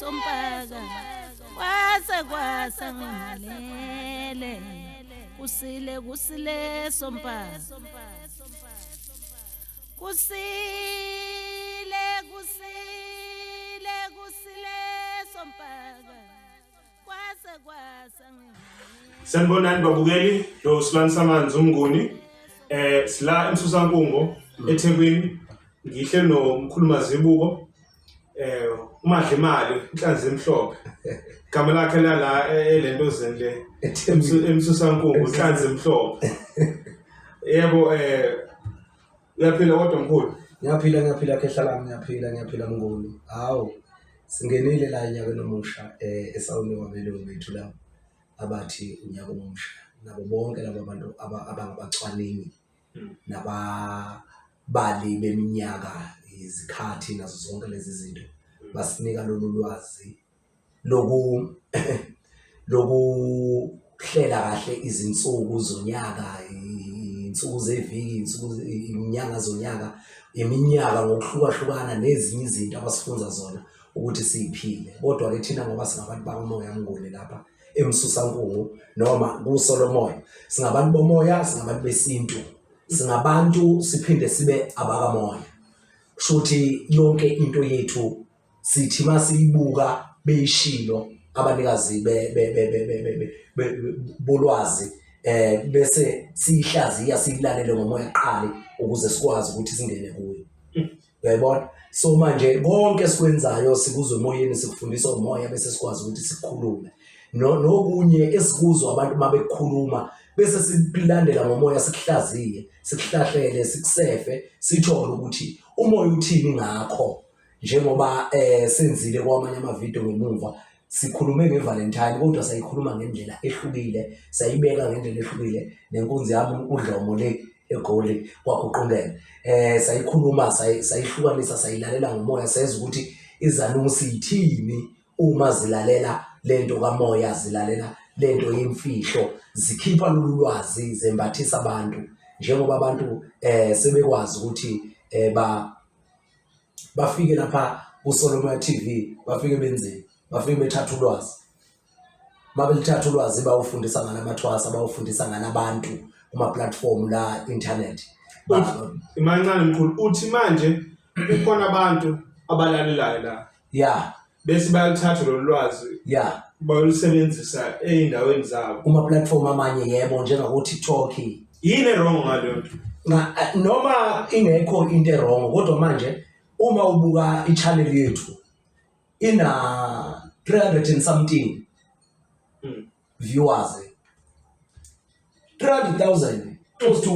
Sompaka kwase kwasa ngimalele kusile kusile sompaka kusile kusile kusile sompaka kwase kwasa. Sanibonani babukeli, lo Silwane Samanzi uMnguni. Sila eMsusankungo eThekwini. Ngihle nomkhulu Mazibuko. Umadla imali inhlanzi emhlophe. Igama lakhe lala elento zenle eMsusankungo inhlanzi emhlophe. Yebo, uyaphila kodwa mkhulu? Ngiyaphila, ngiyaphila khehla lami, ngiyaphila, ngiyaphila Mnguni. Hawu, singenile la enyakeni omusha esawunikwa abelungu bethu la abathi unyaka omusha, nabo bonke laba bantu abangabacwaningi nababali beminyaka, izikhathi nazo zonke lezi zinto, basinika lolu lwazi lokuhlela kahle izinsuku zonyaka, iy'nsuku zeviki, iy'nsuku, iy'nyanga zonyaka, iminyaka ngokuhlukahlukana nezinye izinto abasifunza zona ukuthi siy'phile. Kodwa-ke thina ngoba singabantu bakamoya Mnguni lapha eMsusankungu noma kuSolomoya, singabantu bomoya, singabantu besintu, singabantu siphinde sibe abakamoya. Kusho ukuthi yonke into yethu sithi masiyibuka beyishilo abanikazi bolwazi, bese siyihlaziya siyilalele ngomoya kuqali ukuze sikwazi ukuthi singene kuyo. Uyayibona? So manje konke esikwenzayo sikuzwe emoyeni, sikufundiswa umoya, bese sikwazi ukuthi sikhulume. Nokunye esikuzwa abantu uma bekukhuluma bese sikulandela ngomoya, sikuhlaziye, sikuhlahlele, sikusefe, sithole ukuthi umoya uthini ngakho. Njengoba senzile kwamanye amavidiyo ngemumva, sikhulume nge-Valentine kodwa sayikhuluma ngendlela ehlukile, sayibeka ngendlela ehlukile nenkunzi yami uDlomo le eGoli kwaGuqungela. Sayikhuluma sayihlukanisa, sayilalela ngomoya, sezwa ukuthi izanusi yithini uma zilalela lento kamoya, zilalela lento yemfihlo, zikhipha lolu lwazi, zembathisa abantu njengoba abantu sebekwazi ukuthi bafike lapha kuSolomoya TV, bafike benzeni, bafike bethatha ulwazi. Mabelithatha ulwazi bawufundisa ngalamathwasa, bawufundisa ngalabantu kuma-platform la internet. Imancane mkhulu, uthi manje kukhona abantu abalalelayo la. Bese bayaluthatha lolu lwazi. Bayolusebenzisa ey'ndaweni zabo. Kuma-platform amanye, yebo, njengako-TikTok. Yini e-wrong ngaleyo nto? Noma ingekho into e-wrong, kodwa manje uma ubuka i-channel yethu ina 300 and something viewers, 300,000, close to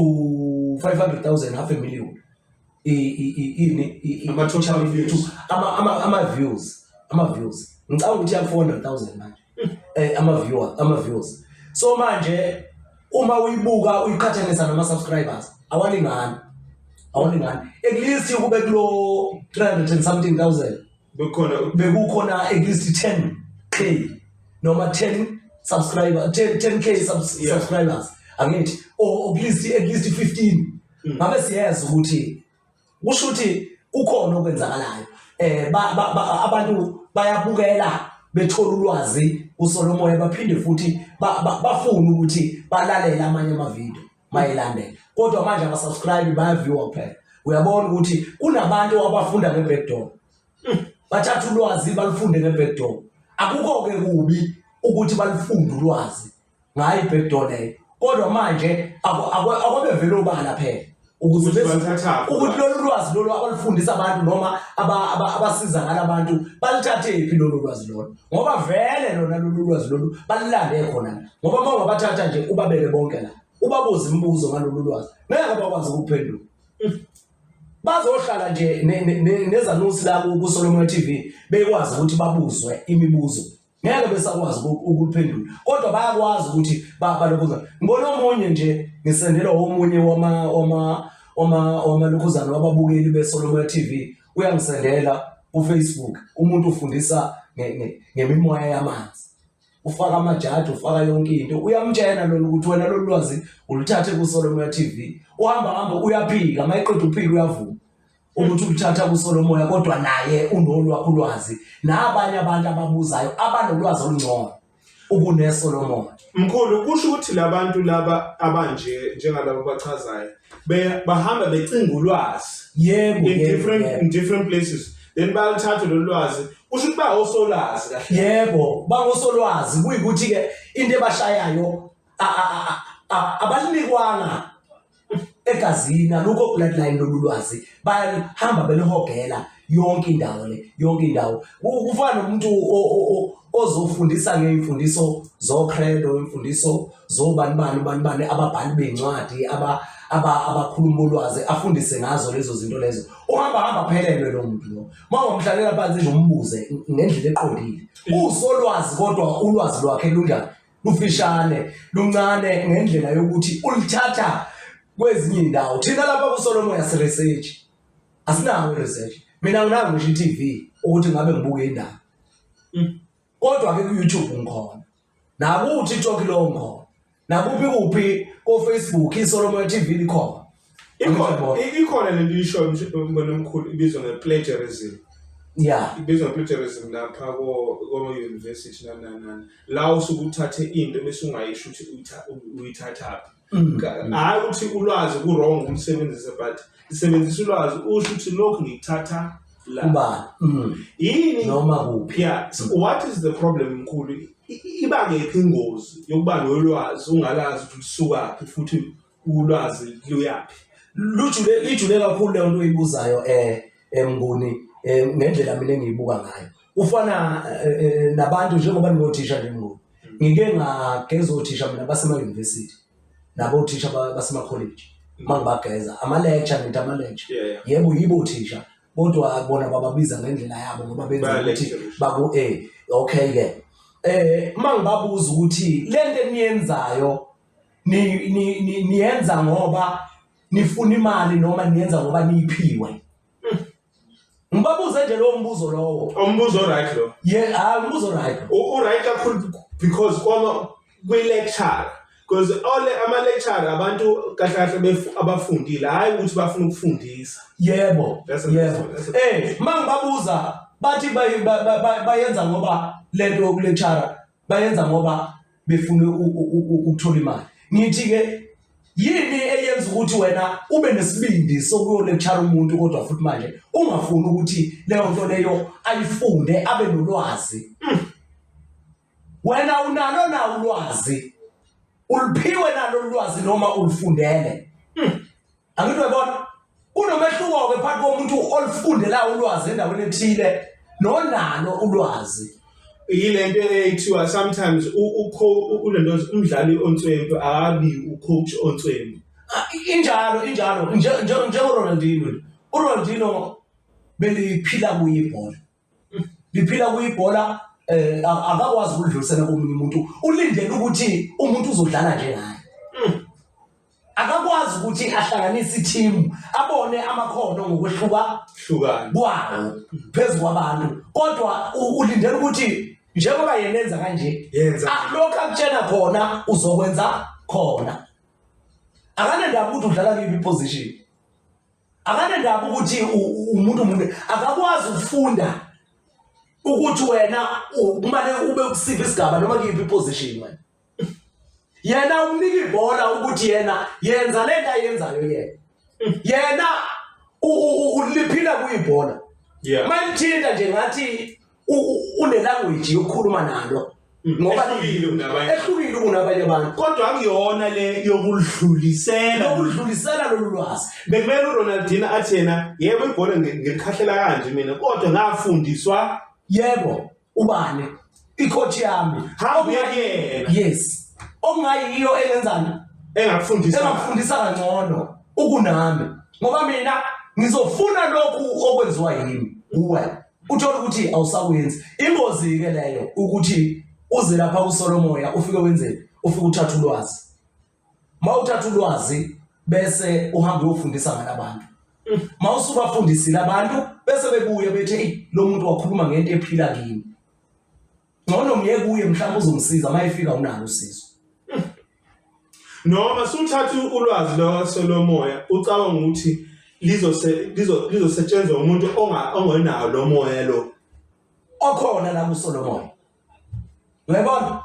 500,000, half a million. Ini Ama-total channel views. yethu, ama views ngicabanga ukuthi ya 400,000 manje, ama viewer ama views. So manje uma uyibuka uyiqhathanisa nama subscribers, awalingani, awalingani. At least kube kulo 300 and something thousand bekukhona bekukhona at least 10K noma 10 subscriber, 10 10K subscribers, angithi, or at least 15. Ngabe siyeza ukuthi kusho ukuthi kukhona okwenzakalayo, abantu bayabukela, bethola ulwazi kuSolomoya, baphinde futhi bafune ukuthi balalele amanye amavidiyo mayilandela. Kodwa manje aba-subscribe, bayaviewa kuphela. Uyabona ukuthi kunabantu abafunda nge-backdoor, bathatha ulwazi balufunde nge-backdoor. Akukho-ke kubi ukuthi balufunde ulwazi ngayo i-backdoor leyo, kodwa manje akwabevele obala phela ukuze Ukuthi baluthathaphi. Ukuthi lolu lwazi lolu abalufundisa abantu noma abasiza ngalabantu baluthathephi lolu lwazi lolu, ngoba vele lona lolu lwazi lolu balulande khona la. Ngoba uma ungabathatha nje ubabeke bonke la, ubabuze imibuzo ngalolu lwazi, ngeke bakwazi ukuphendula. Bazohlala nje nezanusi la kuSolomon TV bekwazi ukuthi babuzwe imibuzo, ngeke besakwazi ukuphendula, kodwa bayakwazi ukuthi balokhuzana. Ngibona omunye nje ngisendelwa omunye wama wama wama wamalokhuzana wababukeli beSolomon TV, uyangisendela kuFacebook umuntu ufundisa ngemimoya yamanzi, ufaka amajaji, ufaka yonke into. Uyamtshela lona ukuthi wena lolu lwazi uluthathe kuSolomon TV. Uhamba hamba uyaphika, mayiqeda uphika uyavuma. Ukuthi ulithatha kuSolomoya kodwa naye unolwakho ulwazi nabanye abantu ababuzayo abanolwazi olungcono ukuneSolomoya. Mkhulu, kusho ukuthi labantu laba abanje njengalabo abachazayo bahamba becinga ulwazi. Yebo, in different in different places, then bayalithatha lolu lwazi, kusho ukuthi bawosolazi kahle. Yebo, bangosolwazi, kuyikuthi ke into ebashayayo abalinikwanga egazini, alukho bloodline lolu lwazi, bayahamba belihogela yonke indawo le, yonke indawo. Kufana nomuntu ozofundisa ngey'mfundiso zoCredo, imfundiso zobani bani bani bani, ababhali bey'ncwadi abakhuluma ulwazi, afundise ngazo lezo zinto lezo. Uhamba hamba aphelelwe lo muntu lo. Uma ungamhlalela phansi nje umbuze ngendlela eqondile, usolwazi, kodwa ulwazi lwakhe lunjani? Lufishane, luncane, ngendlela yokuthi ulithatha kwezinye indawo. Thina lapha kuSolomoya si-research, asinawo i-research. Mina nginayo ngisho i-TV ukuthi ngabe ngibuke indaba, kodwa-ke ku-YouTube ngikhona, naku-TikTok lo ngikhona, nakuphi kuphi ko-Facebook, iSolomoya TV likhona. Ikhona lento isho mkhulu, ibizwa nge-plagiarism. Ibizwa nge-plagiarism lapha ko-university nani nani nani, la usuke uthathe into bese ungayisho ukuthi uyithathaphi. Hhayi ukuthi ulwazi ku-wrong ukulisebenzisa, but isebenzisa ulwazi usho ukuthi lokhu ngikuthatha la. Kubani? Yini noma kuphi? Yeah, so what is the problem, mkhulu? Iba kephi ingozi yokuba nolwazi ungalazi ukuthi lusukaphi futhi ulwazi luyaphi? Lujule, ijule kakhulu leyo nto oyibuzayo, Mnguni. Ngendlela mina engiyibuka ngayo, ufana nabantu njengoba ningothisha nje, Mnguni. Ngike ngageza othisha mina basema-university nabothisha basemakholeji. Uma ngibageza ama-lecture, ngithi ama-lecture, yebo, yibo othisha, kodwa bona bababiza ngendlela yabo ngoba benza ukuthi Baya-lecture. Baku okay ke, uma ngibabuza ukuthi lento eniyenzayo niyenza ngoba nifuna imali noma niyenza ngoba niyiphiwe, ngibabuze nje lowo mbuzo lowo. Umbuzo right lo? Ye, hayi, umbuzo right. U-right kakhulu because kwama kwi-lecture, because all ama-lecture abantu kahle kahle abafundile, hhayi ukuthi bafuna ukufundisa. Yebo. Mangibabuza bathi bayenza ngoba lento yokulecture bayenza ngoba befuna ukuthola imali. Ngithi ke, yini eyenza ukuthi wena ube nesibindi sokuyolecture umuntu kodwa futhi manje ungafuni ukuthi leyo nto leyo ayifunde abe nolwazi? Wena unalo na ulwazi? Uliphiwe nalo ulwazi noma ulufundele? Angithi uyabona kunomehluko-ke phakathi komuntu olufundela ulwazi endaweni ethile nonalo ulwazi. Yile nto eyithiwa sometimes ulento umdlali ontswempu akabi ucoach ontswempu. Ah, injalo, injalo. NjengoRonaldinho, uRonaldinho beliphila kuye ibhola, liphila kuyibhola, akakwazi ukudlulisela komunye umuntu, ulindele ukuthi umuntu uzodlala njengaye. Akakwazi ukuthi ahlanganise i-team, abone amakhono ngokwehluka hlukana kwawo phezu kwabantu, kodwa ulindele ukuthi njengoba yena enza kanje, Yenza. Lokhu akutshena khona uzokwenza khona. Akanendaba ukuthi udlala kuyiphi iposition, akanendaba ukuthi umuntu akakwazi ukufunda ukuthi wena kumane ube kusiphi isigaba noma kuyiphi iposition wena. Yena umnika ibhola ukuthi yena yenza lento ayenzayo yena, yena uliphila kuyibhola. Mayithinta nje ngathi une language yokukhuluma nalo ngoba Ehlukile kunabanye. Ehlukile kunabanye abantu. Kodwa akuyona le yokudlulisela. Yokudlulisela lolu lwazi. Bekumele uRonaldinho athi yena, yebo, ibhola ngilikhahlela kanje mina, kodwa ngafundiswa yebo, ubani icoach yami. Hamba uye kuyena. Yes, okungayiyo engenzani, engakufundisa, engakufundisa kangcono ukunami, ngoba mina ngizofuna lokhu okwenziwa yimi kuwe, uthola ukuthi awusakwenzi. Ingozi ke leyo ukuthi uze lapha kuSolomoya ufike wenzeni? Ufike uthatha ulwazi. Mawuthatha ulwazi bese uhamba uyofundisa ngalabantu, mawusubafundisile abantu bese bebuye bethi, "Hey, lo muntu wakhuluma ngento ephila kimi, ngcono ngiye kuye, mhlawumbe uzongisiza." Mayefika unalo usizo. Noma suthatha ulwazi lwaSolomoya ucabanga ukuthi Lizosetshenzwa umuntu ongenawo lo moya lo okhona la kuSolomon. Uyabona?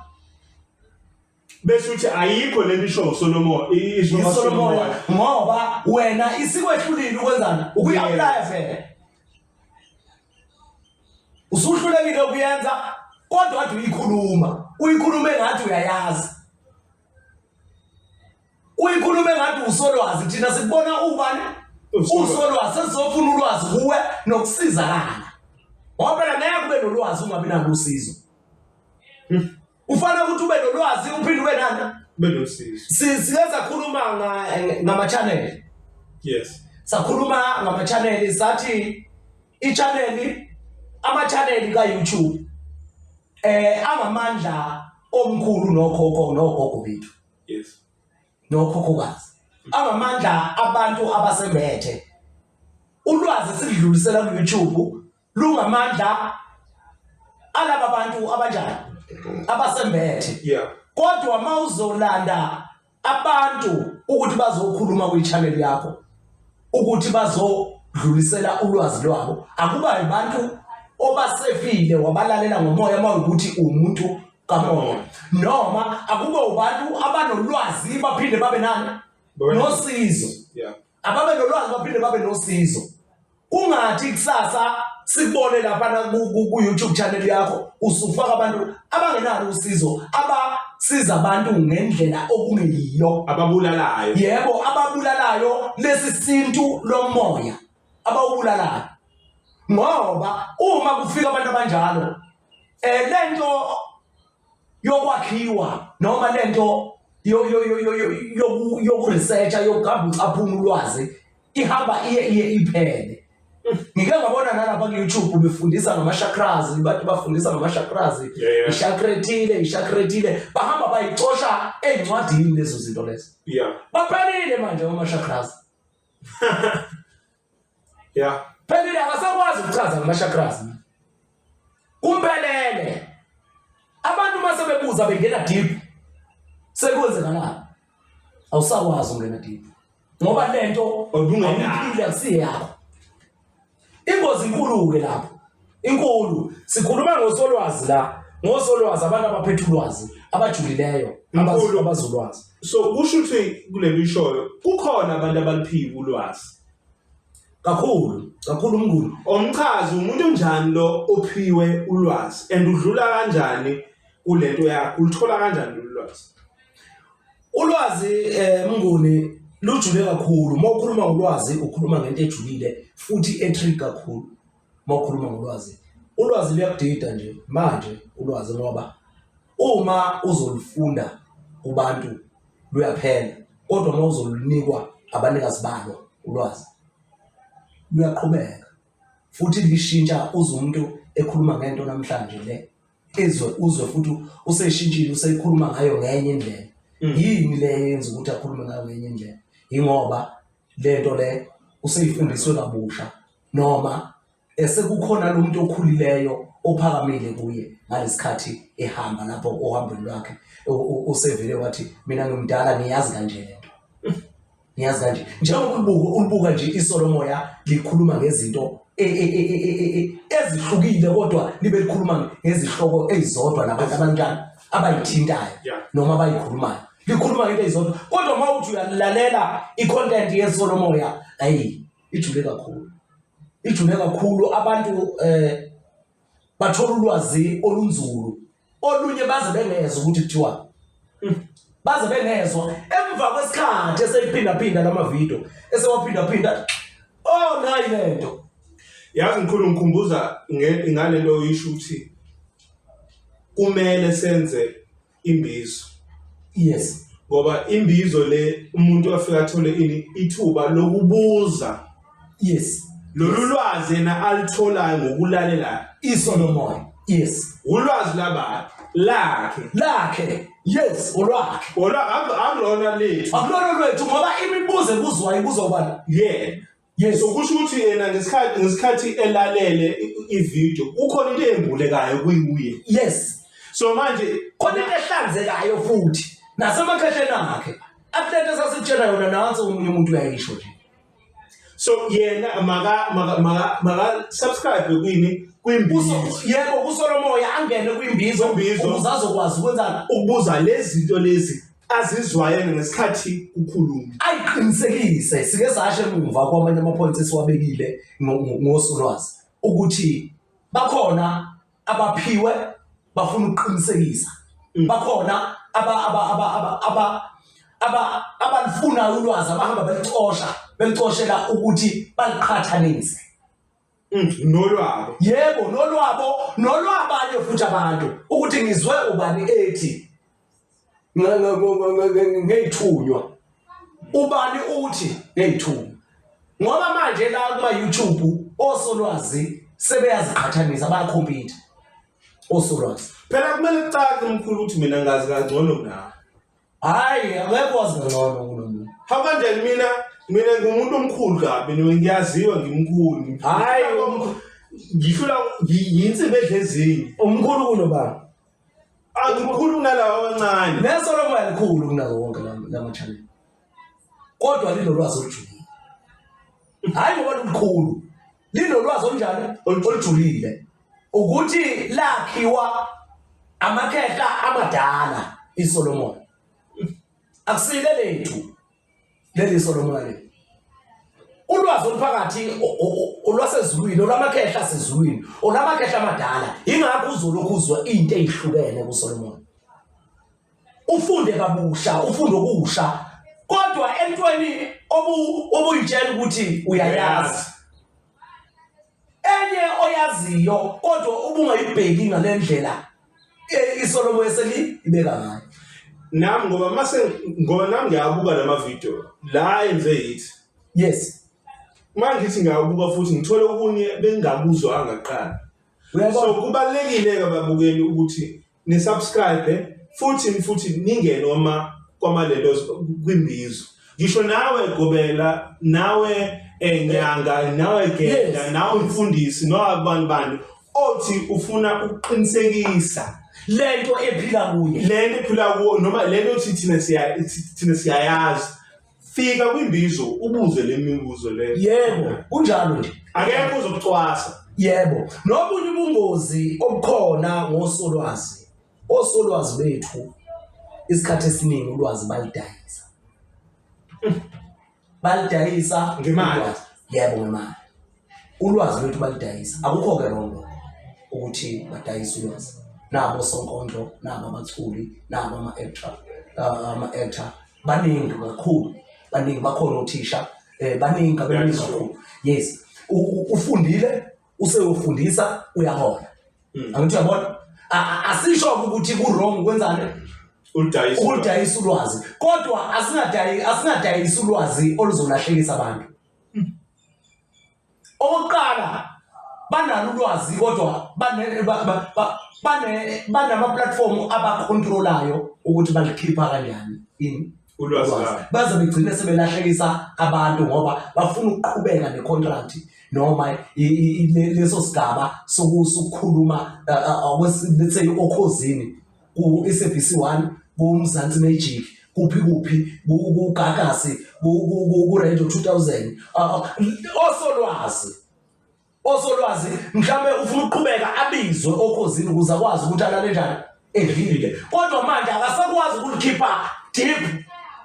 Bese uthi ayikho lento isho uSolomon, isho uSolomon ngoba wena isikwehlulile ukwenzana ukuyi-apply vele. Usuhlulekile ukuyenza kodwa kade uyikhuluma, uyikhulume ngathi uyayazi. Uyikhulume ngathi usolwazi, thina sikubona ubani? Usolwazi, sesizofuna ulwazi kuwe nokusizakala. Ngoba phela ngeke ube nolwazi ungabi nalo usizo. Ufanele ukuthi ube nolwazi uphinde ube nani? Ube nosizo. Sike sakhuluma ngama-channel. Yes. Sakhuluma ngama-channel sathi i-channel ama-channel ka-YouTube angamandla omkhulu nokhokho nogogo bethu. Yes. Nokhokhokazi. Angamandla abantu abasembethe. Ulwazi sidlulisela ku YouTube lungamandla alaba bantu abanjani abasembethe. Yeah. Kodwa mawuzolanda abantu ukuthi bazokhuluma kwi-channel yakho ukuthi bazodlulisela ulwazi lwabo, akuba abantu obasefile wabalalela ngomoya mawukuthi umuntu kamoya, noma akube ubantu abanolwazi baphinde babe nani nosizo. Yeah. Ababe nolwazi baphinde babe nosizo. Kungathi kusasa sikubone lapha ku YouTube channel yakho usufaka abantu abangenalo usizo, abasiza abantu ngendlela okungeyiyo, ababulalayo. Yebo, ababulalayo lesi sintu lomoya abawubulalayo. Ngoba uma kufika abantu abanjalo lento yokwakhiwa noma lento yokuresearcha yokuhamba ucaphuna ulwazi ihamba iye iphele. Ngike ngabona nalapha ku-YouTube befundisa ngama-chakras, bathi bafundisa ngama-chakras, ishakra ethile, ishakra ethile, bahamba bayicosha ey'ncwadini lezo zinto lezo. Baphelile manje ngama-chakras. Yeah. Phelile, akasakwazi ukuchaza ngama-chakras. Kumphelele. Abantu uma sebebuza bengena deep, sekwenzekalani? Awusakwazi ukungena deep. Ngoba lento awuphile akusiyakho. Ingozi inkulu ke lapho. Inkulu. Sikhuluma ngosolwazi la. Ngosolwazi abantu abaphethe ulwazi, abajulileyo, abazulwazi. So kusho ukuthi kule mishoyo kukhona abantu abaliphiwe ulwazi. Kakhulu, kakhulu umnguni. Omchazi umuntu onjani lo ophiwe ulwazi and udlula kanjani kulento yakho? Ulithola kanjani lolu lwazi? Ulwazi Mnguni lujule kakhulu. Uma ukhuluma ngolwazi ukhuluma ngento ejulile futhi e-trick kakhulu. Uma ukhuluma ngolwazi, ulwazi luyakudida nje manje ulwazi, ngoba uma uzolufunda kubantu luyaphela, kodwa uma uzolunikwa abanikazi balo ulwazi luyaqhubeka futhi lishintsha. Uze umuntu ekhuluma ngento namhlanje le ezwe uzwe futhi useshintshile, useyikhuluma ngayo ngenye indlela. Yini le eyenza ukuthi akhulume ngayo ngenye indlela? Yingoba lento le useyifundiswe kabusha, noma esekukhona lo muntu okhulileyo ophakamile kuye ngalesikhathi ehamba lapho ohambweni lwakhe, usevele wathi mina ngimdala, ngiyazi kanje lento, ngiyazi kanje. Njengoba ulibuka nje isolomoya likhuluma ngezinto ezihlukile, kodwa libe likhuluma ngezihloko ezizodwa nabantu abanjani abayithintayo noma abayikhulumayo, likhuluma ngento ezizodwa, kodwa uma uthi uyalalela i-content yesolomoya, ayi, ijule kakhulu, ijule kakhulu. Abantu bathola ulwazi olunzulu, olunye baze bengezwa ukuthi kuthiwa, baze bengezwa emva kwesikhathi eseyiphindaphinda lama video, esewaphindaphinda, oh nayi lento. Yazi mkhulu, ngikhumbuza ngalento oyisho ukuthi kumele senze imbizo. Yes. Ngoba imbizo le umuntu afika athole ini ithuba lokubuza. Yes. Lolu lwazi yena alitholayo ngokulalela isolomoya. Yes. Ulwazi laba lakhe. Lakhe. Yes, olwakhe. Olwakhe akulona lethu. Akulona lwethu, ngoba imibuzo ebuzwayo ibuzwa ubani? Yeah. Yes. So kusho ukuthi yena ngesikhathi elalele i-video kukhona into embulekayo kuye. Yes. So manje khona into ehlanzekayo futhi nasemakhehleni akhe. Akulento esasitshela yona, nansi omunye umuntu uyayisho nje. So yena maka maka maka, maka subscribe kwini kwimbizo. Yebo, kuSolomoya angene kwimbizo ukuze azokwazi ukwenzana ukubuza lezi zinto lezi azizwayo ngesikhathi kukhuluma. Ayiqinisekise sike sasho emuva kwamanye ama points esiwabekile ngosolwazi ukuthi bakhona abaphiwe bafuna ukuqinisekisa mm. bakhona aba aba aba aba aba aba abalifunayo ulwazi abahamba belicosha belicoshela ukuthi baliqhathanise mm, nolwabo yebo nolwabo nolwabanye futhi abantu ukuthi ngizwe ubani ethi ngeyithunywa ubani uthi ngeyithunywa ngoba manje la kuma YouTube osolwazi sebeyaziqhathanisa bayakhompyutha osolwazi phela kumele kucace mkhulu ukuthi mina ngazi kangcono kunawe hayi akekho wazi kangcono kunomuntu hawu kanjani mina mina ngumuntu omkhulu kabi mina ngiyaziwa ngimkhulu hayi ngihlula ngiyinsimbi edla ezinye umkhulu kunobani Akukhulu kunalawa abancane. Neso lomoya likhulu kunazo wonke lama channel. Kodwa linolwazi olujulile. Hayi ngoba lukhulu. Linolwazi olunjani? Olujulile. Ukuthi lakhiwa amakhehla amadala iSolomon. Akusile lethu. Leli Solomon leli. Ulwazi oluphakathi olwasezulwini olwamakhehla asezulwini olwamakhehla amadala ingakho uzolokhu uzwa into ezihlukene kuSolomon. Ufunde kabusha, ufunde okusha kodwa entweni obuyitshela ukuthi uyayazi. Enye oyaziyo kodwa ubungayibheki ngalendlela eh, iSolomo eselibeka ngayo. Nami ngoba mase ngoba nami ngiyabuka lama video la enze yithi. Yes. Uma ngithi ngiyabuka futhi ngithole okunye bengingakuzwanga kuqala. So kubalulekile ke babukeli ukuthi ni subscribe futhi futhi ningene noma kwamalento kwimbizo. Ngisho nawe gobela nawe enyanga eh, nawe genda nawe mfundisi nawe abantu bantu othi ufuna ukuqinisekisa lento ephila kuye lento ephila kuwo noma lento othi thina siya thina siyayazi fika kwimbizo ubuze le mibuzo le yebo kunjalo nje akekho uzokucwasa yebo nobunye ubungozi obukhona ngosolwazi osolwazi bethu isikhathi esiningi ulwazi balidayisa balidayisa ngemali yebo ngemali ulwazi lwethu balidayisa akukho ke wrong lokho ukuthi badayise ulwazi nabo sonkondlo nabo abaculi nabo ama-actor uh, ama-actor baningi kakhulu baningi bakhona othisha um baningi kabeningi kakhulu yes ufundile useyofundisa uyahola hmm. angithi uyabona asisho ukuthi ku-wrong kwenzani ukuludayisa ulwazi kodwa asingadayisi asingadayisi ulwazi oluzolahlekisa abantu hmm. Okokuqala banalo ulwazi kodwa bane bane banama platform abacontrolayo ukuthi balikhipha kanjani ini ulwazi baze begcine sebelahlekisa abantu ngoba bafuna ukuqhubeka necontract noma leso sigaba sokukhuluma let's say okhozini ku-SABC 1 kuMzansi Magic kuphi kuphi kuGagasi ku-Radio 2000 osolwazi osolwazi mhlawumbe ufuna ukuqhubeka abizwe okhozini ukuze akwazi ukuthi alale njani edlile kodwa manje akasakwazi ukulikhipha deep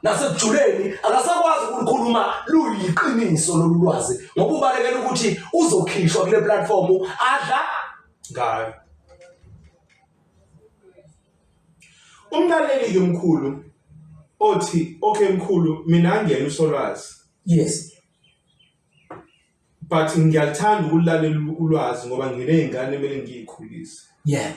nasekujuleni akasakwazi ukulikhuluma luyiqiniso lolu lwazi ngoba ubalekela ukuthi uzokhishwa kule platform adla ngayo Umlaleli ke mkhulu othi okay mkhulu mina angiyena usolwazi. Yes. But ngiyathanda ukulalela ulwazi ngoba nginezingane kumele ngiyikhulise. Yeah.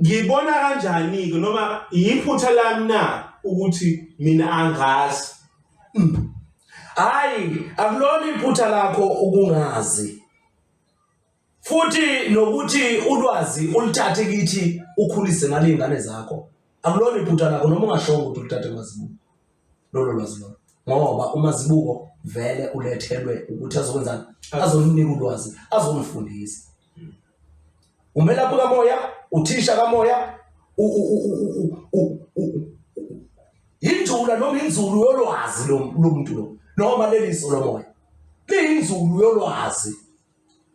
Ngibona kanjani ke noma yiphutha lami na ukuthi mina angazi. Mm. Hayi, akulona iphutha lakho ukungazi. Futhi nokuthi ulwazi uluthathe kithi ukhulise ngale ingane zakho. Akulona iphutha lakho noma ungashongo ukuthi uluthathe kumazibuko. Lolo lwazi lolo. Ngoba umazibuko vele ulethelwe ukuthi azokwenzani? Azoninika ulwazi, azonifundisa. Umelaphi kamoya, uthisha kamoya, injula noma inzulu yolwazi lo muntu lo. noma leli iso lomoya liyinzulu yolwazi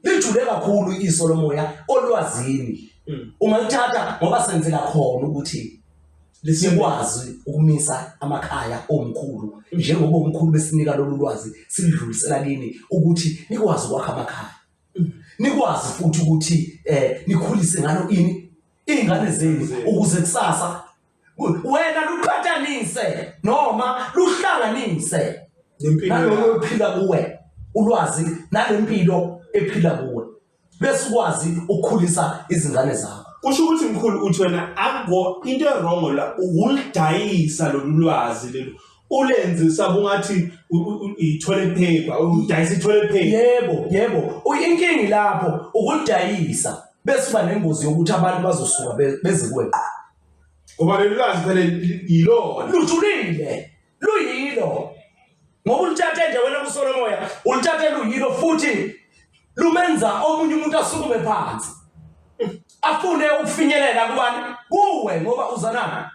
lijule kakhulu iso lomoya olwazini Ungalithatha ngoba senzela khona ukuthi sikwazi ukumisa amakhaya omkhulu njengoba omkhulu besinika lolu lwazi silidlulisela kini ukuthi nikwazi ukwakha amakhaya nikwazi futhi ukuthi eh nikhulise ngalo ini izingane zenu ukuze kusasa wena luqhathanise noma luhlanganise naloko ephila kuwe ulwazi nalempilo ephila kuwe bese ukwazi ukukhulisa izingane zakho kusho ukuthi mkhulu uthi wena akho into erongo la ukulidayisa lolu lwazi lelu ulenzisa bungathi i-toilet paper udayisa i-toilet paper yebo yebo inkingi lapho ukulidayisa bese uba nengozi yokuthi abantu bazosuka beze kuwe ngoba lolu lwazi phela yilona lujulile luyilo ngoba uluthathe nje wena kusolomoya uluthathe luyilo futhi lumenza omunye umuntu asukume phansi afune ukufinyelela kubani kuwe ngoba uza nani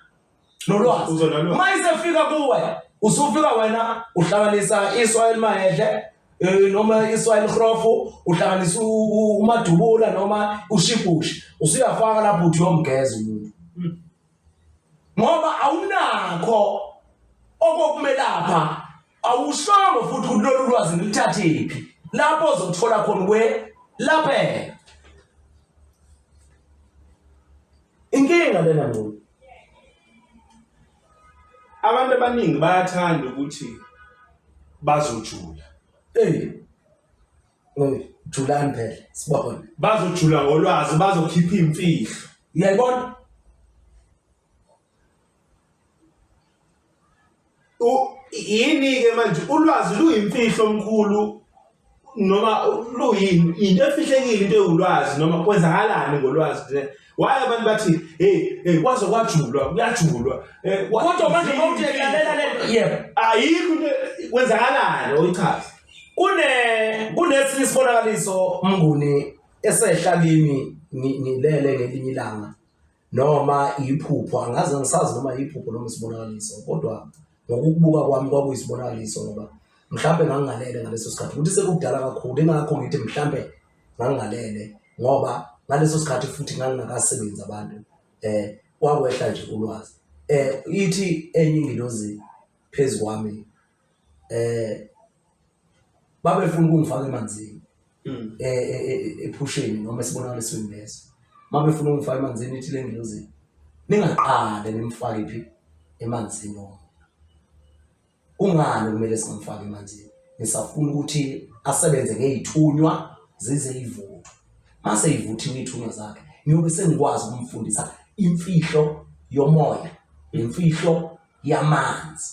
nolwazi uma isefika kuwe usufika wena uhlanganisa iswa elimahedle eh, noma iswa elihrofu uhlanganisa umadubula noma ushibhushi usuyafaka lapho uthi uyomgeza umuntu ngoba awunakho okokumelapha awushongo futhi ukuthi lolu lwazi ngilithathephi lapho ozothola khona kwe lapheka inkinga lena ngqo abantu abaningi bayathanda ukuthi bazojula hey julani phela sibone bazojula ngolwazi bazokhipha imfihlo uyayibona yini ke manje ulwazi luyimfihlo omkhulu noma luyini into efihlekile into ewulwazi noma kwenzakalani ngolwazi nje why abantu bathi hey hey kwaze kwajulwa kuyajulwa eh, kodwa manje mawuthi lalela le yebo ayikho into kwenzakalani oyichaza kune kunesinye isibonakaliso mnguni esehla kimi ngilele ngelinye ilanga noma iphupho angaze ngisazi noma iphupho noma isibonakaliso kodwa ngokukubuka kwami kwakuyisibonakaliso ngoba mhlampe ngangingalele ngaleso sikhathi ukuthi sekudala kakhulu ingakho ngithi mhlampe ngangingalele ngoba ngaleso sikhathi futhi ngangingakasebenzi abantu eh kwakwehla nje ulwazi eh ithi enye ingilozi phezu kwami eh babefuna ukungifaka emanzini mm. eh, eh, eh, ephusheni noma esibonakalisweni leso mabefuna ukungifaka emanzini ithi le ngilozi ningaqale nimfake phi emanzini noma kungani kumele singamfaki emanzini ngisafuna ukuthi asebenze ngeyithunywa zize ivuthwe mase ivuthiwe iy'thunywa zakhe ngiyobe sengikwazi ukumfundisa imfihlo yomoya nemfihlo yamanzi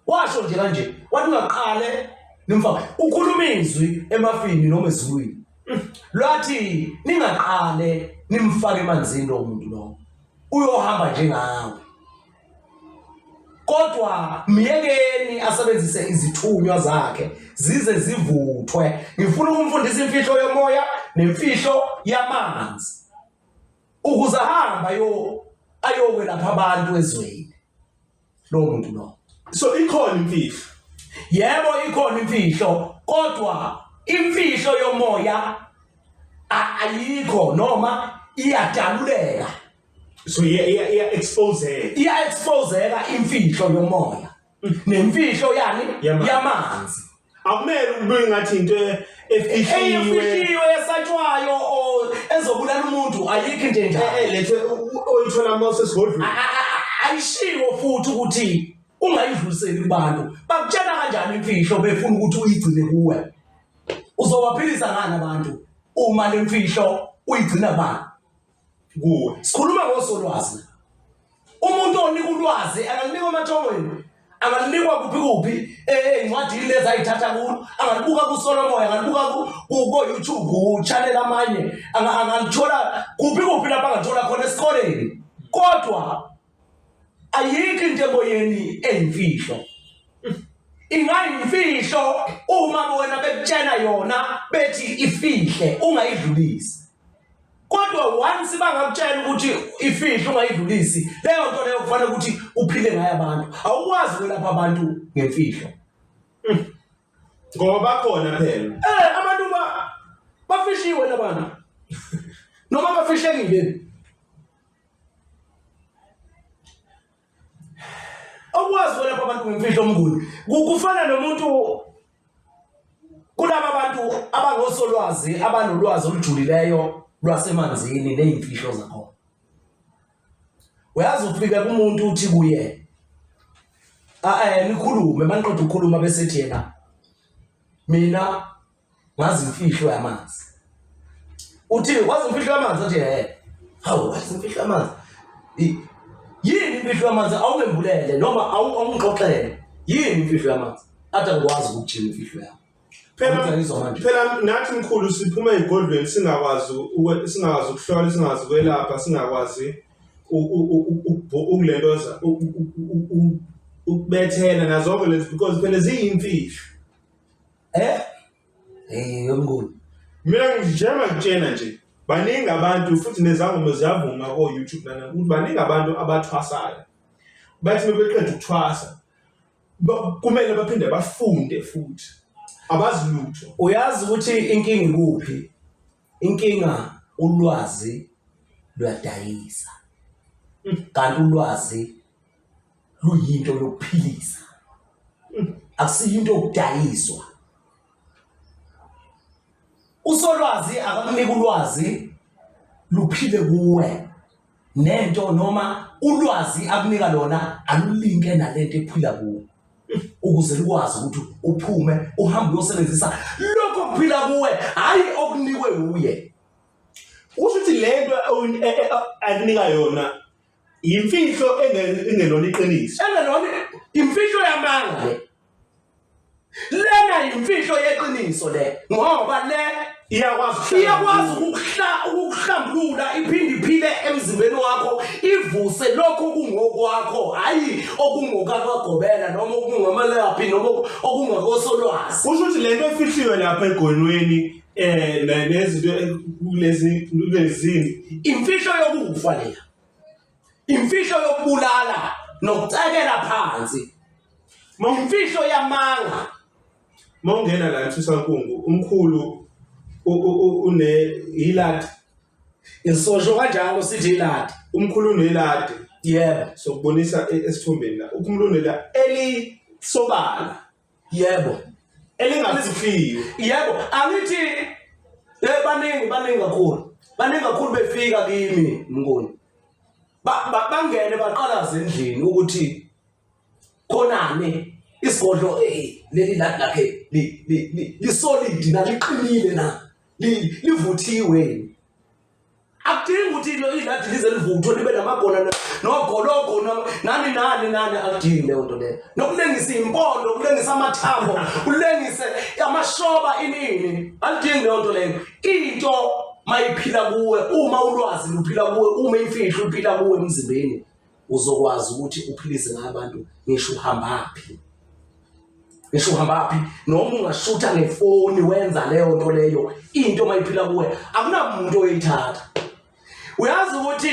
washo nje kanje wathi ungaqale nimfake ukhuluma izwi emafini noma ezulwini lwathi ningaqale nimfake emanzini lo muntu lo uyohamba njengawe kodwa myekeni asebenzise izithunywa zakhe zize zivuthwe ngifuna ukumfundisa imfihlo yomoya nemfihlo yamanzi ukuze ahamba ayo ayokwelapha abantu ezweni lowo muntu lowo so ikhona imfihlo yebo ikhona imfihlo kodwa imfihlo yomoya ayikho noma iyadaluleka so iya iya exposeka iya exposeka imfihlo yomoya nemfihlo yani yamanzi akumele kube ngathi into efihliwe efihliwe esatshwayo or ezobulala umuntu ayikho into enjalo eh, eh lethe oyithola uma usesigodlweni ayishiwo futhi ukuthi ungayidluliseli kubantu bakutshela kanjani imfihlo befuna ukuthi uyigcine kuwe uzobaphilisa ngani abantu uma le mfihlo uyigcina kubani kuwe sikhuluma ngosolwazi umuntu onika ulwazi angalinikwa emathongweni angalinikwa kuphi kuphi ey'ncwadini lezi ayithatha kulo angalibuka kusolomoya angalibuka ko-youtube ku-channel amanye angalithola kuphi kuphi lapho angalithola khona esikoleni kodwa ayikho into emoyeni eyimfihlo ingayimfihlo uma wena bekutshena yona bethi ifihle ungayidlulisi kodwa once bangakutshela ukuthi ifihle ungayidlulisi leyo nto leyo kufanele ukuthi uphile ngayo abantu awukwazi ukwelapha abantu ngemfihlo Ngoba bakhona phela. Abantu bafishiwe labantu. Noma bafishekile. Okwazi kwelapha abantu ngemfihlo omnguni. Kufana nomuntu kulaba bantu abangosolwazi abanolwazi olujulileyo lwasemanzini nezimfihlo zakhona. Uyazi ufika kumuntu uthi kuye nikhulume maniqeda ukukhuluma bese ethi yena mina ngazi imfihlo yamanzi. Uthi wazi imfihlo yamanzi athi hawu wazi imfihlo yamanzi. Yini imfihlo yamanzi awungembulele noma awungixoxele yini imfihlo yamanzi? Athi angikwazi ukukutshela imfihlo yami. Phela nathi mkhulu siphuma ezigodlweni singakwazi singakwazi ukuhlola singakwazi ukwelapha singakwazi ukulentoza ukubethela nazo lezi because phela ziyimfihlo. Yomnguni. Mina njengoba ngitshena nje baningi abantu futhi nezangoma ziyavuma ko YouTube nana ukuthi baningi abantu abathwasayo. Bathi bebeqeda ukuthwasa kumele baphinde bafunde futhi abazi lutho. Uyazi ukuthi inkinga ikuphi? Inkinga ulwazi luyadayisa. Kanti ulwazi luyinto yokuphilisa. Akusiyinto yokudayiswa. Usolwazi akakunika ulwazi luphile kuwe nento noma ulwazi akunika lona alulinke nalento ephila kuwe ukuze likwazi ukuthi uphume uhambe uyosebenzisa lokho kuphila kuwe hayi okunikwe uye. Usho ukuthi lento akunika yona imfihlo engelona iqiniso. Engelona imfihlo yamanga le. Lena imfihlo yeqiniso le ngoba le iyakwazi ukuhlambulula iphinde iphile emzimbeni wakho ivuse lokho kungokwakho hayi okungokakagobela noma okungamalaphi noma okungakosolwazi. Kusho ukuthi lento efihliwe lapha egonweni nezinto kulezi kulezini imfihlo yokufa leya. Imfihlo yokubulala nokucekela phansi. Imfihlo yamanga. Mawungena la eThusankungu umkhulu une iladi. Isosho kanjalo sithi iladi. Umkhulu uneladi. Yebo. Sokubonisa esithombeni la. Umkhulu uneladi elisobala. Yebo. Elingafihliwe. Yebo, angithi baningi kakhulu. Baningi kakhulu befika kimi mnguni. Bangene baqalaza endlini ukuthi khonani isigodlo leli ladi lakhe lisolid na liqinile na livuthiwe. Akudingi ukuthi iladi lize livuthwe libe namagona nogologo nani nani nani, akudingi leyo nto leyo. Nokulengisa impondo, ukulengisa amathambo, ulengise amashoba inini, alidingi leyo nto leyo. Into mayiphila kuwe, uma ulwazi luphila kuwe, uma imfihlo iphila kuwe emzimbeni, uzokwazi ukuthi uphilise ngabantu ngisho uhambaphi. Ngisho uhambaphi noma ungashutha ngefoni wenza leyo nto leyo, into mayiphila kuwe akunamuntu oyithatha. Uyazi ukuthi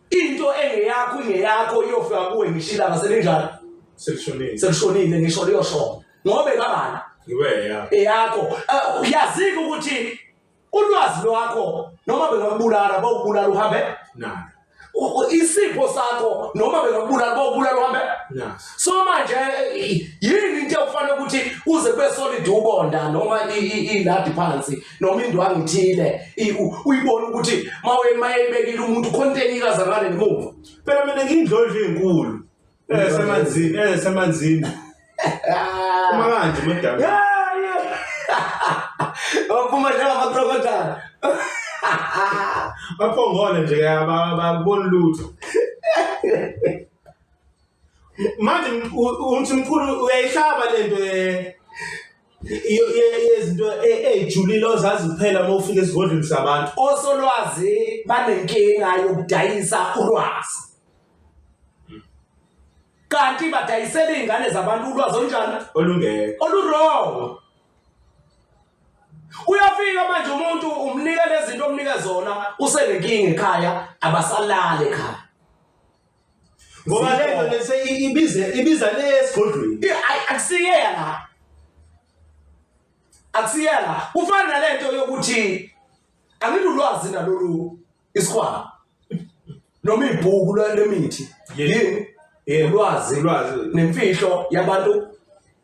into engeyakho ingeyakho iyofika kuwe ngisho ilanga selinjani? Selishonile. Selishonile ngisho liyoshona. Ngoba kabani? Iwe eyakho. Uyazika ukuthi ulwazi lwakho noma bengakubulala bawubulala uhambe nalo. Isipho sakho noma bengakubulala bawubulala uhambe naso. So manje yini into ekufanele ukuthi uze kube solid ubonda noma iladi phansi noma indwangu ithile uyibone ukuthi mayebekile umuntu khona into enikaza ngale ngemuva. Phela mina ngiyindlondlo enkulu. Esemanzini, esemanzini. Uma kanje madam. Waphuma njengama-crocodile. Baphongole nje ababoni lutho. Manje uthi mkhulu uyayihlaba lento yezinto ey'julile ozazi kuphela uma ufika esigodlweni sabantu. Osolwazi banenkinga yokudayisa ulwazi. Kanti badayisela iy'ngane zabantu ulwazi olunjani? Olungekho. Olu-wrong. Uyafika manje umuntu umnika lezi zinto omnika zona, usenenkinga ekhaya, abasalali ekhaya. Ngoba lento lese ibize ibiza le esigodlweni. Akusiyela la. Akusiyela. Kufana nalento yokuthi angilulwazi nalolu isikhwama noma ibhuku lemithi. Yini? Ulwazi ulwazi nemfihlo yabantu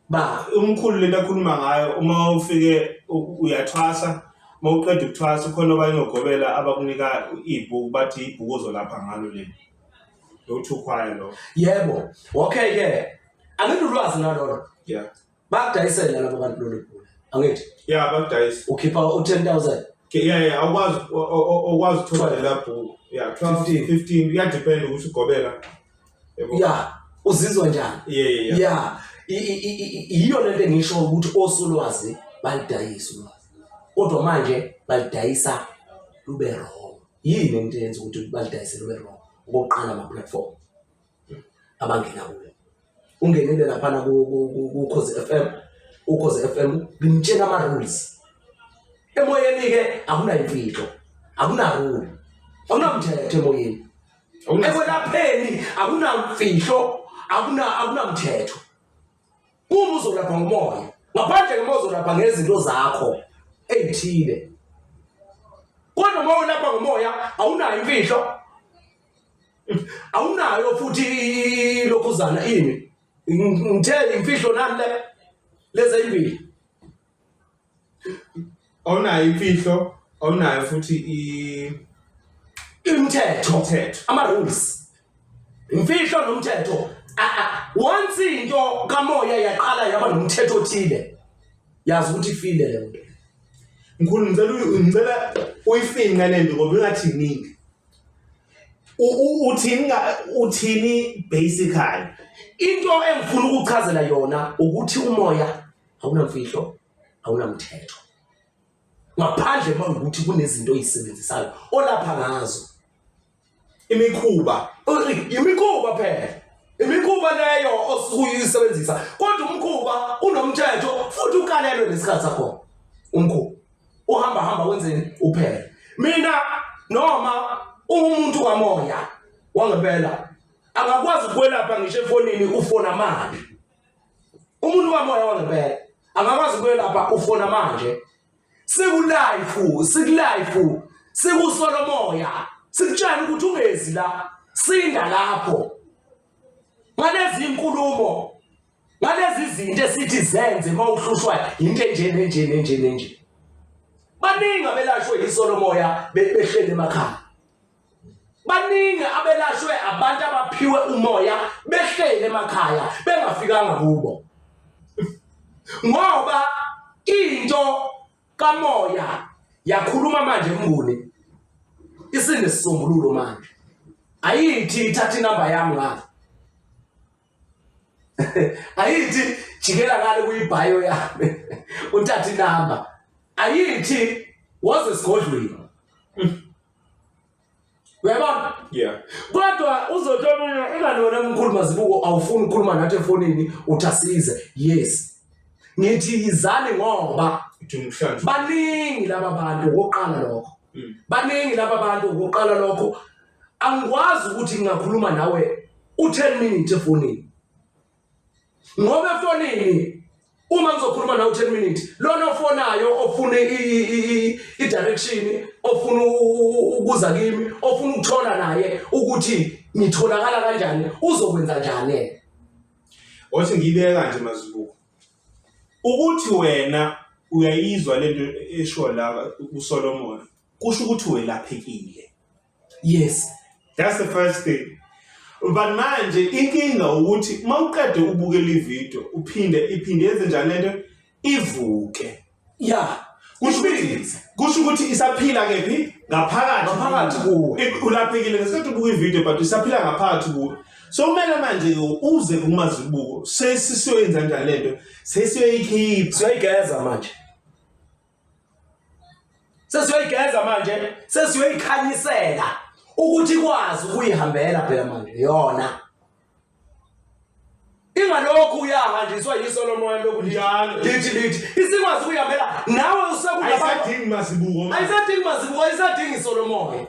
ba umkhulu lento akhuluma ngayo uma ufike uyathwasa uma uqeda ukuthwasa ukhona abanye ogobela abakunika ibhuku bathi ibhuku ozolapha ngalo leli lothukhwaya lo yebo okay ke anginulwazi nalolo yeah bakudayisela labo bantu lolu bhuku angithi yeah bakudayisa ukhipha u-10000 yeah yeah awukwazi okwazi ukuthola lela bhuku yeah 12 15 kuyadepend ukuthi ugobela yebo yeah uzizwa njani yeah yeah yiyo lento engisho ukuthi osolwazi balidayisa ulwazi kodwa manje balidayisa lube wrong yini into eyenza ukuthi balidayise lube wrong okokuqala ama-platform abangena kuyo ungenile laphana ku-Ukhozi FM Ukhozi FM ngimtshela ama-rules emoyeni-ke akunayimfihlo akunarule akunamthetho emoyeni ekwelapheni akunamfihlo akunamthetho uma uzolapha ngomoya ngaphandle ke uma uzolapha ngezinto zakho ey'thile kodwa uma ulapha ngomoya awunayo imfihlo awunayo futhi lokhuzana ini ngithe imfihlo nani le lezi ezimbili awunayo imfihlo awunayo futhi imithetho umthetho ama rules imfihlo nomthetho once into kamoya yaqala yaba nomthetho othile yazi ukuthi ifile leyo nto mkhulu ngicela ngicela uyifinqe lento ngoba ingathi iningi uthini uthini basically into engifuna ukuchazela yona ukuthi umoya awunamfihlo awunamthetho ngaphandle mawukuthi kunezinto oyisebenzisayo olapha ngazo imikhuba imikhuba phela imikhuba leyo osukuyisebenzisa kodwa umkhuba unomthetho futhi ukalelwe nesikhathi sakho umkhuba uhamba hamba wenzeni uphele mina noma umuntu kamoya wangempela angakwazi ukwelapha ngisho efonini ufona manje umuntu kamoya wangempela angakwazi ukwelapha ufona manje sikulife sikulife sikusolomoya sikutshela ukuthi ungezi la sinda lapho ngalezi inkulumo ngalezi zinto esithi zenze uma uhlushwa into enje nenje nenje nenje baningi abelashwe yisolomoya behleli emakhaya baningi abelashwe abantu abaphiwe umoya behleli emakhaya bengafikanga kubo ngoba into kamoya yakhuluma manje mnguni isinesisombululo manje ayithi ithatha inamba yami ngapha ayithi jikela ngale kuyibhayo yami uthatha inamba ayithi woze esigodlweni uyabona yeah kodwa uzothi omunye ingani wena mkhulu mazibuko awufuni ukukhuluma nathi efonini uthi asize yes ngithi yizani ngoba baningi laba bantu okokuqala lokho hmm. baningi laba bantu okokuqala lokho angikwazi ukuthi ngingakhuluma nawe u-10 minutes efonini ngoba efonini uma ngizokhuluma nawe u-10 minutes lona ofonayo ofuna i-direction ofuna ukuza kimi ofuna ukuthola naye ukuthi ngitholakala kanjani uzokwenza njani yena othi ngiyibeka nje mazibuko ukuthi wena uyayizwa lento esho la uSolomon kusho ukuthi welaphekile yes that's the first thing but manje inkinga ukuthi uma uqede ubukela ivideo uphinde iphinde yenze njani lento ivuke ya kusho ukuthi kusho ukuthi isaphila kephi ngaphakathi ngaphakathi kuwe ulaphekile ngesikhathi ubuka ivideo but isaphila ngaphakathi kuwe so kumele manje uze kumazibuko sesiyoyenza njani lento sesiyoyikhipha siyoyigeza manje sesiyoyigeza manje sesiyoyikhanyisela ukuthi ikwazi ukuyihambela phela manje yona ingalokhu uyahanjiswa yiso lomoya lokhu njalo lithi lithi isikwazi ukuyihambela nawe usekuayisadingi mazibuko ayisadingi mazibuko ayisadingi isolomoya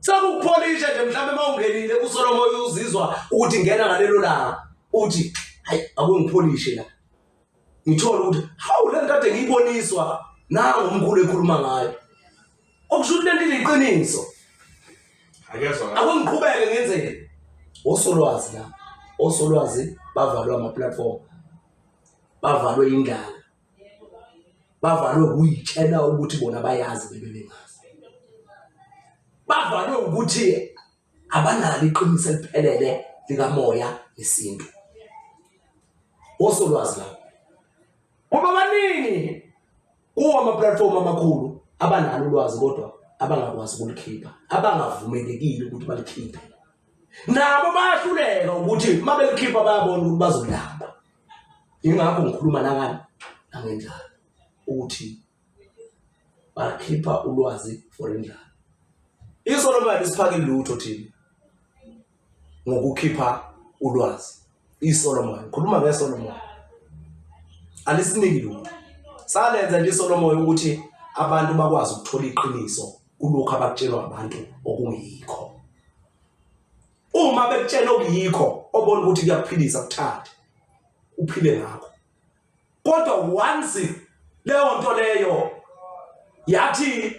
Sekukupholisha nje mhlawumbe uma ungenile kuSolomoya uzizwa ukuthi ngena ngalelo langa uthi hayi akungipholishe la. Ngithole ukuthi hawu le nto kade ngiyiboniswa nangu umkhulu ekhuluma ngayo. Okusho ukuthi lento iliqiniso. Akezwa. Akungiqhubeke ngenzeni? Osolwazi la. Osolwazi bavalwe ama platform. Bavalwe indlala. Bavalwe ukuyitshela ukuthi bona bayazi bebe bengazi. Bavalwe ukuthi abanalo iqiniso eliphelele likamoya nesintu. Osolwazi la. Ngoba baningi kuwo ama-platform amakhulu abanalo ulwazi kodwa abangakwazi ukulikhipha, abangavumelekile ukuthi balikhiphe. Nabo bayahluleka ukuthi uma belikhipha bayabona ukuthi bazolamba. Yingakho ngikhuluma nangani nangendlala ukuthi bakhipha ulwazi for indlala. Isolomali isiphake lutho thina ngokukhipha ulwazi. ISolomon, ngikhuluma ngeSolomon. Alisiniki lutho. Salenza nje iSolomon ukuthi abantu bakwazi ukuthola iqiniso kulokhu abakutshelwa abantu okungeyikho. Uma bekutshela okuyikho obona ukuthi kuyakuphilisa kuthathe uphile ngakho. Kodwa once leyo nto leyo yathi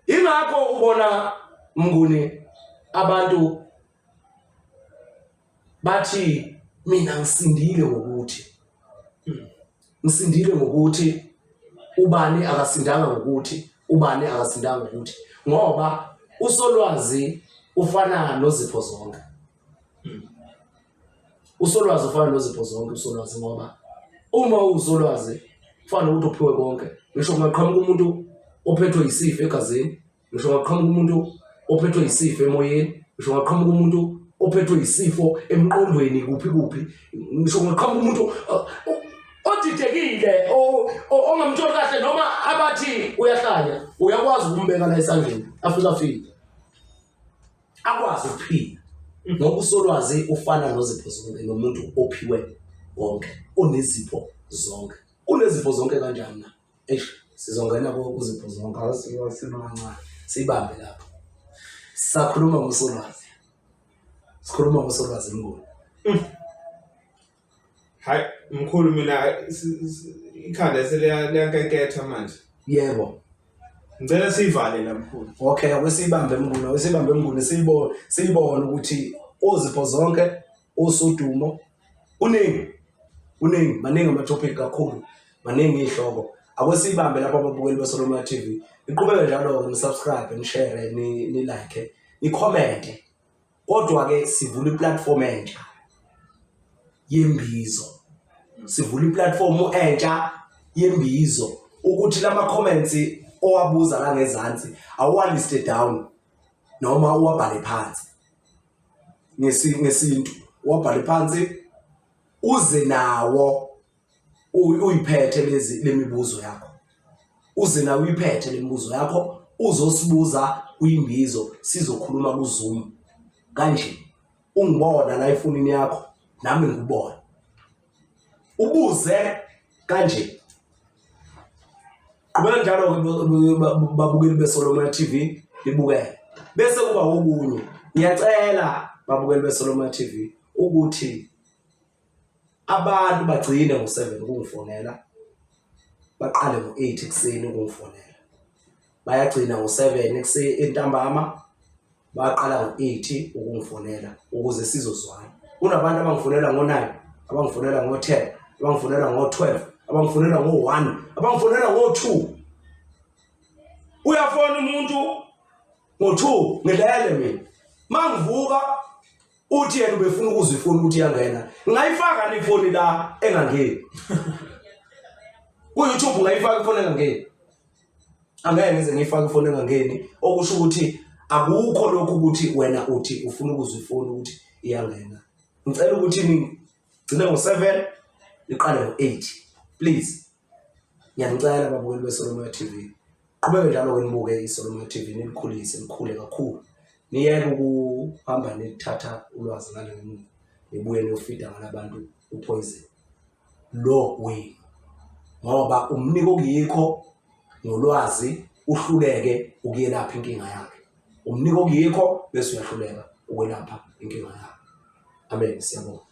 ingakho ubona Mnguni abantu bathi mina ngisindile ngokuthi ngisindile ngokuthi ubani akasindanga ngokuthi ubani akasindanga ngokuthi ngoba usolwazi ufana nozipho zonke. Usolwazi ufana nozipho zonke usolwazi ngoba uma uwusolwazi kufana nokuthi uphiwe konke. Ngisho kungaqhamuka umuntu ophethwe yisifo egazini, ngisho kungaqhamuka umuntu ophethwe yisifo emoyeni, ngisho kungaqhamuka umuntu ophethwe yisifo emqondweni kuphi kuphi, ngisho kungaqhamuka umuntu odidekile ongamtholi kahle noma abathi uyahlanya, uyakwazi ukumbeka la esandleni afike afike. Akwazi ukuphila ngoba usolwazi ufana nozipho zonke nomuntu ophiwe konke onezipho zonke. Unezipho zonke kanjani na? Eish, sizongena kuzipho zonke awusima kancane siyibambe lapho. Sisakhuluma ngosolwazi, sikhuluma ngosolwazi Mnguni. Hayi mkhulu mina ikhanda seliyankenketha manje. Yebo. Ngicela siyivale la mkhulu. Okay, ake siyibambe Mnguni, ake siyibambe Mnguni siyibone siyibone ukuthi ozipho zonke osudumo kuningi kuningi maningi ama-topic kakhulu maningi iy'hloko. Ake siyibambe lapho ababukeli beSolomaya TV. Niqhubeke njalo-ke ni-subscribe, ni-share, ni-like, ni-comment. Kodwa-ke sivula i-platform entsha yembizo. Sivula i-platform entsha yembizo ukuthi lama comments owabuza la ngezansi awuwaliste down noma uwabhale phansi ngesintu uwabhale phansi uze nawo uyiphethe lezi lemibuzo yakho uze nawe uyiphethe lemibuzo yakho uzosibuza kwimbizo sizokhuluma ku-Zoom kanje ungibona la efonini yakho nami ngikubona ubuze kanje. Qhubeka njalo-ke babukeli beSolomaya TV nibukele. Bese kuba okunye, ngiyacela babukeli beSolomaya TV ukuthi abantu bagcine ngo-7 ukungifonela, baqale ngo-8 ekuseni ukungifonela. Bayagcina ngo-7 ekuseni entambama, baqala ngo-8 ukungifonela ukuze sizozwana. Kunabantu abangifonela ngo-9, abangifonela ngo-10, abangifonela ngo-12, abangifonela ngo-1, abangifonela ngo-2. Uyafona umuntu ngo-2 ngilele mina. Mangivuka uthi yena ubefuna ukuzwa ifoni ukuthi iyangena. Ngingayifaka ni ifoni la engangeni? Ku-YouTube ungayifaka ifoni engangeni? Angeke ngize ngiyifake ifoni engangeni, okusho ukuthi akukho lokhu ukuthi wena uthi ufuna ukuzwa ifoni ukuthi iyangena. Ngicela ukuthi nigcine ngo-7 niqale ngo-8 please. Ngiyanicela babukeli beSolomoya TV. Qhubeke njalo-ke nibuke iSolomoya TV nilikhulise likhule kakhulu. Niyeke ukuhamba nithatha ulwazi ngale ngemuva nibuye niyofida ngalabantu upoison lo wenu ngoba umnika okuyikho ngolwazi uhluleke ukuyelapha inkinga yakhe. Umnika okuyikho bese uyahluleka ukwelapha inkinga yakho. Amen, siyabonga.